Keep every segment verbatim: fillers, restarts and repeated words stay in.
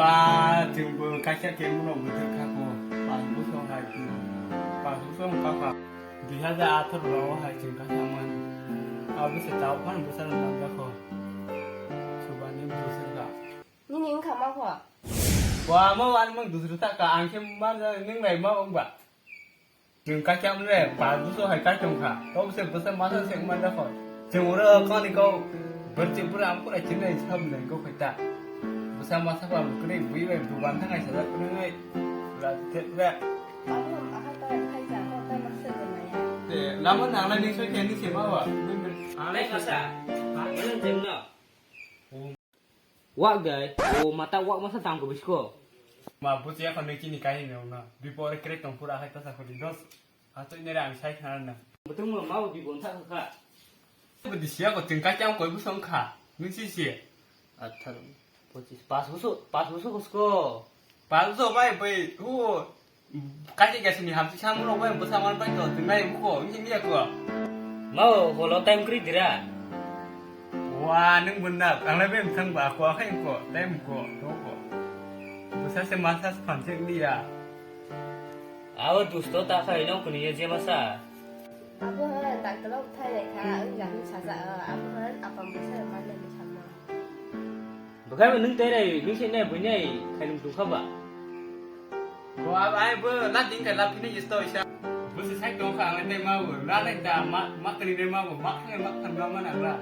Ba, chwngbo kaisa kemurok bwthwk kha kho. Pas bosor hai chwng, pas bosor wng kha kha. Dui hazar atharo rogo hai chwng kaisa man. Abo se tao phano bwsarok manjak kho. Subani bwswk kha. Nini wngkha ma kho? Bo amo ani mang dusru ta ka, ang khe manjak, nwng bai ma wng ba? Nwng kaisa mle, ba buso hai kai tong kha. To bwswk bwsa masa se wngma da kho. Chwng oro kani kau berchi pura am pura chinai sab nai kau khaita. Bwsa masa ba mukri bui bai buban thangai sajak kwrwngai. La tet ba. Abo ang aha ta khai ja, ko ta masa de maya. Te, lama nangnai ni soi khe ni se ma ba. Ang lai kasa. Ha, belum jemno. Wak dai, o mata wak masa tang ko bisko. Ma buchi ya kon chini kahini ong na. Bipore krek tong pura hai ta sa kholi dos. Ato inere ang sai khana na. Betung mo mau di bon ta kha. Budi sia ko chwng kaisa koi busong kha. Nung si si. Athar, pochis, pas busu, pas busu kusko. Pas busu bai bai hu. Kaisa kaisa ni hamsi samung rok bai bwsa man bai to, twngnai buko, wngkhe miya ko. Mao, holo time kwrwi dira. Wa, nwng bwna, ang lai bai bwsang ba, ko, akhe ko, time ko, to ko. Bwsa se masa se phan se wngya. Abo dusto ta khai no kuni ye je masa. Abo han, doctor rok thai lai kha, wngya hin saja, abo han, apam bwsa man lai sama. Bwkha nwng tei rai, nwng se nai bui nai, khailung tong kha ba. Bo ab ai bo la ding ka la phini is to isa. Bo se sai tong kha ang tei ma bo, la nai ta ma, ma kani nai ma bo, ma kani ma khan ma ma nang la.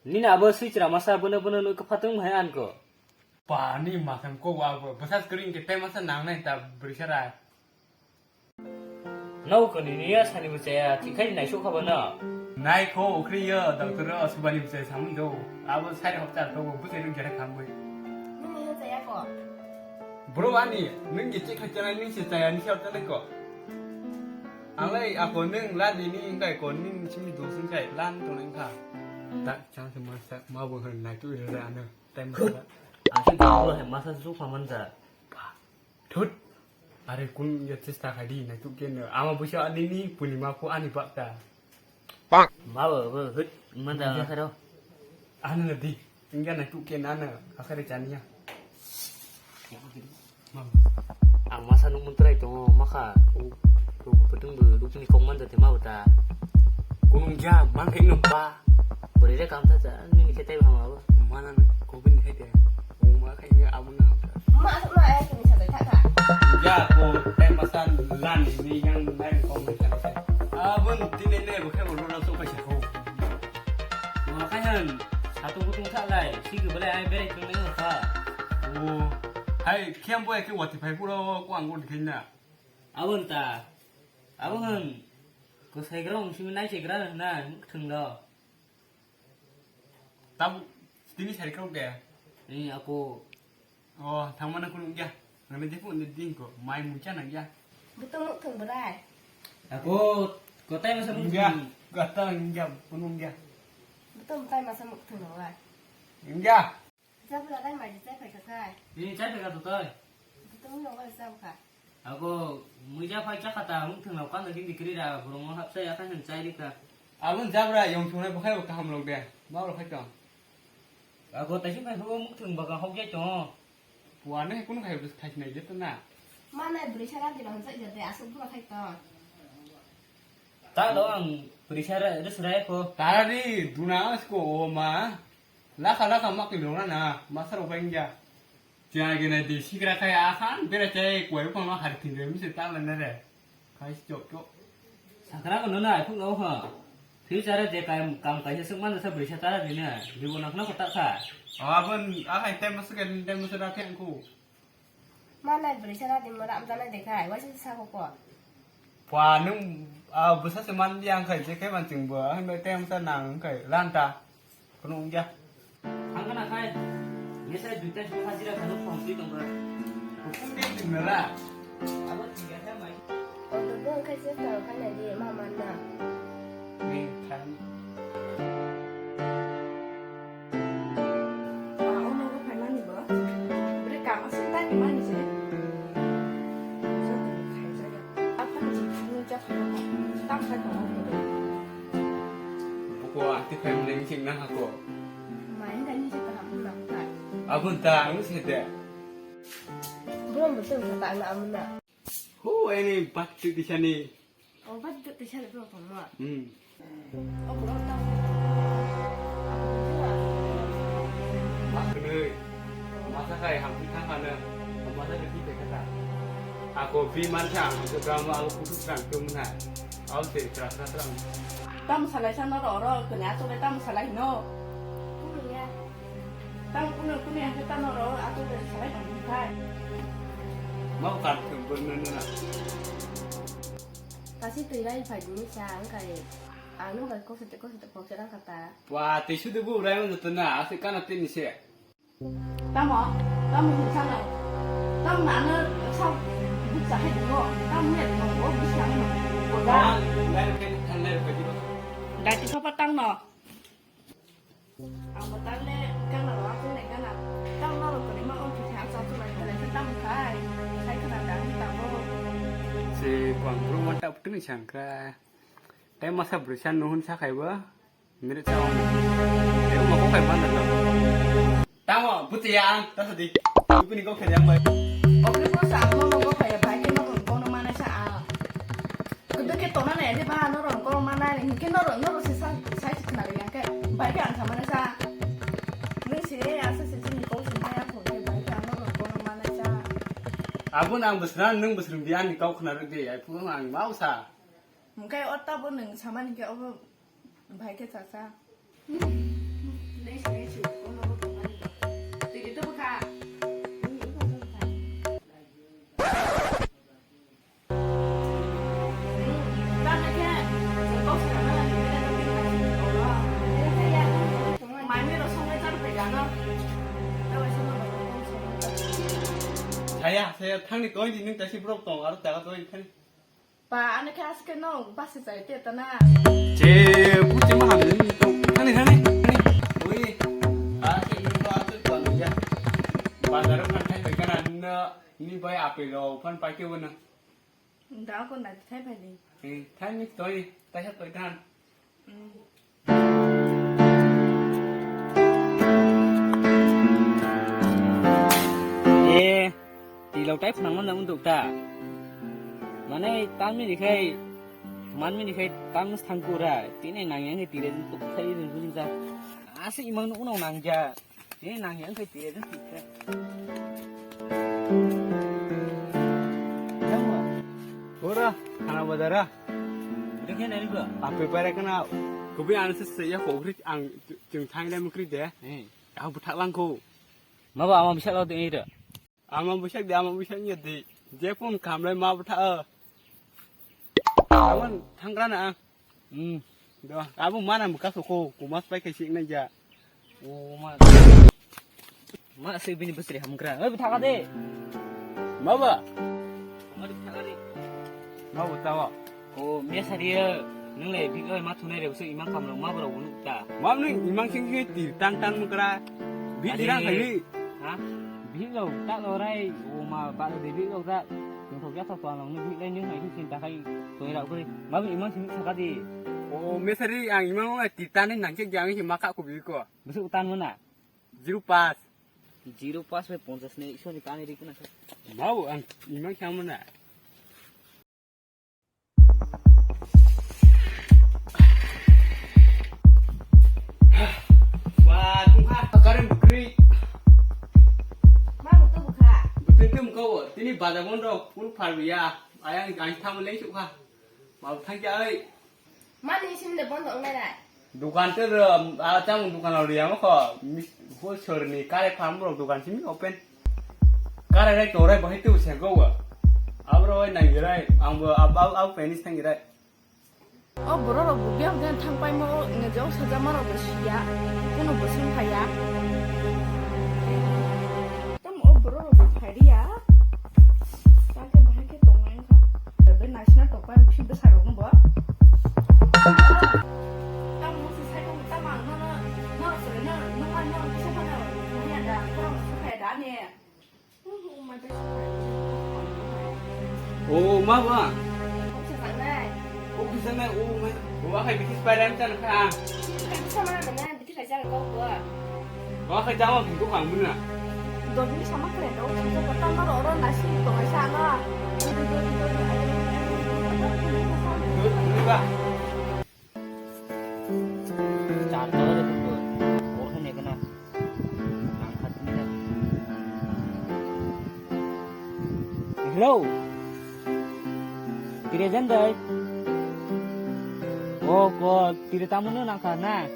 Nini abo sui chra masa bono bono nuk phatung hai an ko. Pa ni ma tham ko wa bo, bwsa screen ke tei masa nang nai ta bwrwi sa rai. Nau kani niya sani bwchaya, tikhai naisuk khaba no. Nai kho ukhri yo, doctor o subani bwchaya samun do. Abo sari hopta to bo bwchai rung jera khambui. Nini he chaya ko? Bro ani, nung ge chikha chana ning se chaya ni hopta nai ko. Anglai ako nung la di ni ingkai ko ning simi do sung kai lan to nang kha. Ta chang se masa ma bo hon nai tu ira ano. Time masa. Asi do he masa su khaman ja. Thut. Are kun ya chesta khai di na tu ke no. Ama busa ani ni puni ma ko ani bak ta. Pak. Ma bo bo hut manda akharo. Ano na di. Ingya na tu ke na na akhare chania. Mama. Ang masa nung mun trai tongo makha. Ruk betung bo ruk ni kok manda te ma bo ta. Kunung ja man khai no pa. Bwrwi rok kam tha cha, nini khe tei hamya bo. Mana ni kobin khai de. Oma khai ni abo na hamya. Ma, ma, ai, kini sa thak kha. Ya, ko, tei masa lan ni yang nai kom ni khai. Abon tini ne bo khai bo na so khai sa ko. Ma khai han, satu kutung sa lai, si ke belai ai berai tung nai kha. O, hai, khiam bo ai ke wati phai pura ko ang ko dikhai na. Abon ta, abo hwn, ko saigra wng simi nai saigra hwna, mwkhwtwng lo. Tabuk tini sari kwrwk de. Ni ako. O, thangmana kunu wngya. Nangni jephru ni ding ko, mai mucha nangya. Buto mwkhwtwng bwrai. Ako, kotai masa wngya, mwkhwtwng. Kotai wngya, kunu wngya. Buto mwtai masa mwkhwtwng bwrai. Wngya. Jabra dai mai chai phai ka khai. Ni chai phai ka to toi. Buto wngya wai jabra. Ako muija phai chakha ta, wng thwngno kano khe bikri ra, borokno hapsai akhai hwn chai rikha. Aboni jabra yong thungnai bo khai bo kaham lok de, ma rok khai tong. Ako taisi phai phubo mukhthwng bwkha hok jai tongo. Puano hai kunu khai khai sinai je to na. Ma nai bwrwi sara dino hwnjak jate aswk bwrwi khai tong. Ta lo ang bwrwi sara rwswrai kho. Tara di duna asko o ma. Lakha lakha ma kilo na na, masa rok bai wngya. Chwng agena de sikra khai a khan bera chai kwai bupang no hari thwngwi misi ta lai na re. Khai si chok chok. Sakra ko no nai phuk no kha. Future je kam kam kaisa suk man sa brisa ta de na. Bibo nak no ko ta kha. Abon a khai tem masa ke tem masa da pheng ku. Ma nai brisa na di mo ram jana de khai. Waisa sa ko ko. Pwa nung a bwsa se man di ang khai je khai man chwng bo. Ang bai tem sa nang khai lan ta. Kunu wngya. Ang kana khai, mesa duita simi hajira kanu phone twi tongkha. Hukum di tingmela. Abo tingya kha mai. Odo bo ang khai se tong khai nai di ma man na. Ni khai. Ma ono bo khai mani bo. Bre kama sing ta ni mani se. Joto ni khai jaya. Apa ni ji phunu ja khai mo. Tam khai tong. Buko ati family ni sing na hako. Mai wngkha nini se kaham wngna wngkha. A Abun ta ang se de. Bro, mo tong ta na amna. Ho, ini bat tu di sini. Oh, bat tu di sini bro, tong ma. Hmm. Oh, bro, ta. Mak kene. Masa kai ham tu thang kana. Masa ke ti kata. Ako bi man thang, aku drama, aku putus thang tu mana. Au se, tra, tra, tra. Tam salai sa no ro ro, kene ato tam salai no. Tam kuno kuno yang kita no ro, ato salai no bukai. Mau kar tu berna na. Kasi tu irai pai dulu sa, angkai. Anu kai kau sete kau sete kau sete kata. Wah, te sudah bu urai mana tu na, asik kana tini se. Tamo, tamo hinsa na. Tamo nana sa bukcha hai dingo. Tamo ne dingo, o bukcha no. Boda. Dati papa tang no. Ang boda le gana ro, aku ne gana. Tamo naro kori ma o kisa asa tu lai lai tamo kai. Sai kana dang tamo. Si kuang bro mantap tu ni sangkra. Tei masa bwrwi sa nuhun sa khai bo. Miri sa ong. Tei omo kok khai man da. Tamo, buti ya ang, ta sadi. Ibu ni kok khai yang bai. Oke, ko sa mo mo kok khai bai ke no ko no mana sa a. Kudu ke tona ne de ba no ro ko mana ne ke no ro no ro se sa sai se na yang ke. Bai ke ang sa mana sa. Ni se ya se se ni ko se ya ko ke bai ke ang no ro ko no mana sa. Abun ang bwswrang, nwng bwswrang biya ni kau khna rwk di, ai phuru ang mau sa. Hwnkhe o tabuk nwng samani khe obo bahai khe chasa. Twi ri tubukha. Tamni khe kok swnamna nang khe mami rok songwi chari phai da no. Saya, saya thangni toini nwng taisi borok tong aro jaga toini thani. Pa, ano khe aske no basi chai te tana. Je, buti ma hamle ni to. Thani, thani, thani. Oi, aske ni to aske to ya. Bazar o phan thai bai kana no ni bai apel o phan pai ke wona. Da ko na thai pai ni. Eh, thani toi, tai ha toi than. E, tilo tai phwnang mano wngduk ta. Mane tamni ni khai, manmi ni khai tam thangkura, tini nang yang tire tuk khai rin rin ja. Asi imang no unang nang ja. Tini nang yang khai tire tuk khai. Ora, khana badara. Dikhe nani ba? Ape pare kana. Kubi ang se se ya ko ri ang chwng thang le mukri de. Eh. Ang bwthak lang ko. Ma ba ama bisa lo de ira. Ama bisa de, ama bisa nya de. Je pun kam le ma bwthak. Awan thang kana. Hmm. Do, abo mana muka soko, kumas pai kai sik nai ja. O ma. Ma se bini bwsri hamkra. Oi, bwthaka de. Ma ba? Ma bwthaka de. Ma bwthawa. O, me sariya. Nung le big oi ma thunai re bwsri imang kamrok ma borok unu ta. Ma nung imang sing sing tir tan tan mukra. Bi tirang khai. Ha? Bihik rok ta lorai, o ma ba de bihik rok ta. Tongthok ya thok tong nung bihik lai nung hai sin ta khai toi rok bri. Ma bi imang simi saka di. O mesari ang imang nung ti tan nang che jang hi ma kha ko bi ko. Bwswk tan mana? Zero pass. Zero pass bai ponchas ni ekso ni kani ri kuna. Ma bo ang imang kha mana. Wah, tungkha, karen bukri. Ma, butu bukha. Butu tum kau, tini baja bondo, pun pharbiya. Ayang, ang thamu lei sukha. Mau thang ja ai. Mani sim de bondo ngai nai. Dukan te ro, a chang dukan ro ya mo kho. Ho sor ni kare farm ro dukan simi open. Kare rai to rai bahai tu se go wa. Abro wai nang rai, ang bo ab ab ab penis thang rai. O borok rok bo biyang biyang thang paimo, nge jok sajama rok bo siya, kuno bo song phaiya. Tamo o borok rok bo phairiya, ta khe bahai khe tongmani wngkha. Be naisina tokpai uthi bwsa rok no bo. Tamo se sai tamo, tamo ang nono, nono sori, nono, nono, nono kisa phano, nono ya da, khorang song phaiya da ani. O ma ba. Office sanai. Office sanai, o ma. O akhai bithi Spider-Man chan kha. Bithi khaisa mana mana, bithi khaisa ko ko. O akhai jama bhi ko khang muna. Dodini sama kre do, sasa kata no ro ro nasi to sa na. Char jora de tu, orkhan ekna. Hello. Tire jendai. O ko, tire tamu no nangkha na.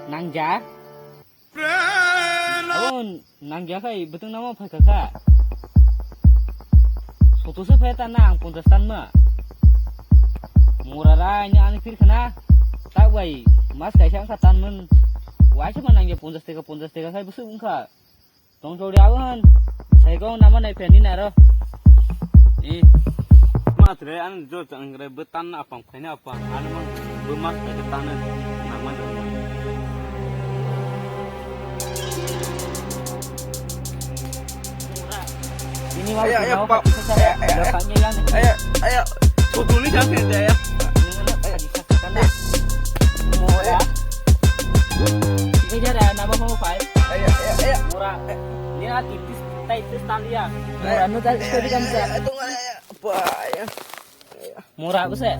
Nangja. Abo nangya khai bwtwng namo phaikha kha. Soto se phai ta na ang ponchas tan ma. Mora rai ni ani phir khana. Tak bai mas kaisa ang kha tan mun. Waisa ma nangya ponchas teka ponchas teka khai bwswk wngkha. Tong chori abo han. Sai kong nama nai phen ni naro. Eh. Matre an jo chang re bwtan apang. Khaina apa? Ano mang buma khaina tana nama nama. Ini mau ayo, ayo, mau pak. Ayo, ayo, ayo. Ayo, ayo. Tutu ni jangan ya. Ayo, ayo. Mora. Ini dia ada nama mau five. Ayo, ayo, ayo. Mora. Ini ada tipis, tight, tight tali ya. Mora, nu tadi tadi kan saya. Ayo, ayo, ayo. Apa ya? Mora apa sih?